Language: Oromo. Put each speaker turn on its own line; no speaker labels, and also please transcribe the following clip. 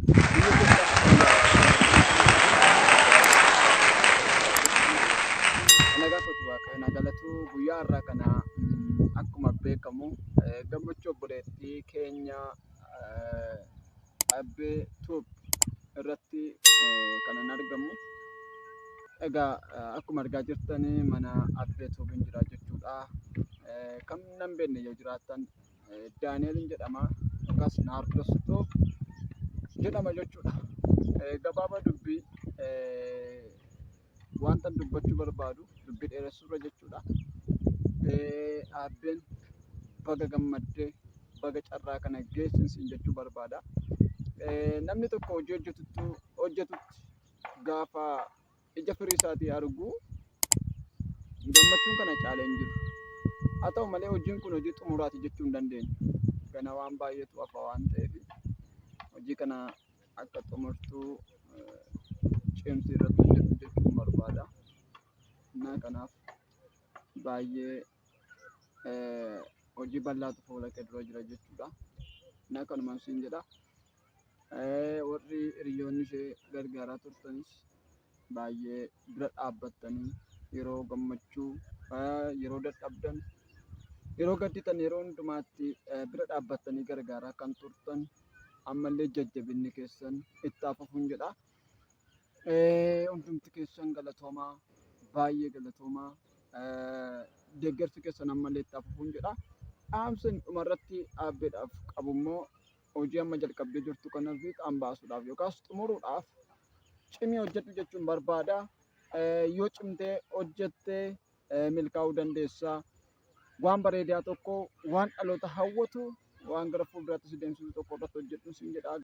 Biyya keessa Nagaa kooti Waaqayyo na galatu. Guyyaa har'aa kana akkuma beekamu gammachuu obboleettii keenya Abbee Tube irratti kanan argamu. Egaa akkuma argaa jirtan mana Abbee Tube'n jira jechuudha. Kan nan beekne yoo jiraattan Daani'eliin jedhama yookaas Naardos Tube jedhama jechuudha. Gabaabaa dubbii wanta dubbachuu barbaadu dubbii dheeressuurra jechuudha. Aabbeen baga gammaddee, baga carraa kana geessin siin jechuu barbaada. Namni tokko hojii hojjetutti gaafa ija firii isaatii argu gammachuun kana caalee hin jiru. Haa ta'u malee hojiin kun hojii xumuraati jechuu hin dandeenyu. Gana waan baay'eetu hafa waan ta'eef hojii kana akka xumurtuu cimsii irratti hojjedhu jechuun barbaada. Innaa kanaaf baay'ee hojii bal'aatu fuula kee dura jira jechuudha. Innaa kanumaan siin jedha. Warri hiriyoonni ishee gargaaraa turtanis baay'ee bira dhaabbattanii yeroo gammachuu, yeroo dadhabdan, yeroo gadditan, yeroo hundumaatti bira dhaabbattanii gargaaraa kan turtan ammallee jajjabinni keessan itti haa fufuun jedha. Hundumti keessan galatoomaa, baay'ee galatoomaa, deeggarsi keessan ammallee itti haa fufuun jedha. Dhaamsi dhumarratti dhaabbeedhaaf qabu immoo hojii amma jalqabdee jirtu kana fiixaan baasuudhaaf yookaas xumuruudhaaf cimii hojjedhu jechuun barbaada. Yoo cimtee hojjette milkaa'uu dandeessa. Waan bareedaa tokko, waan dhaloota hawwatu, waan gara fuulduraatti si deemsisu tokko irratti hojjedhu siin jedha.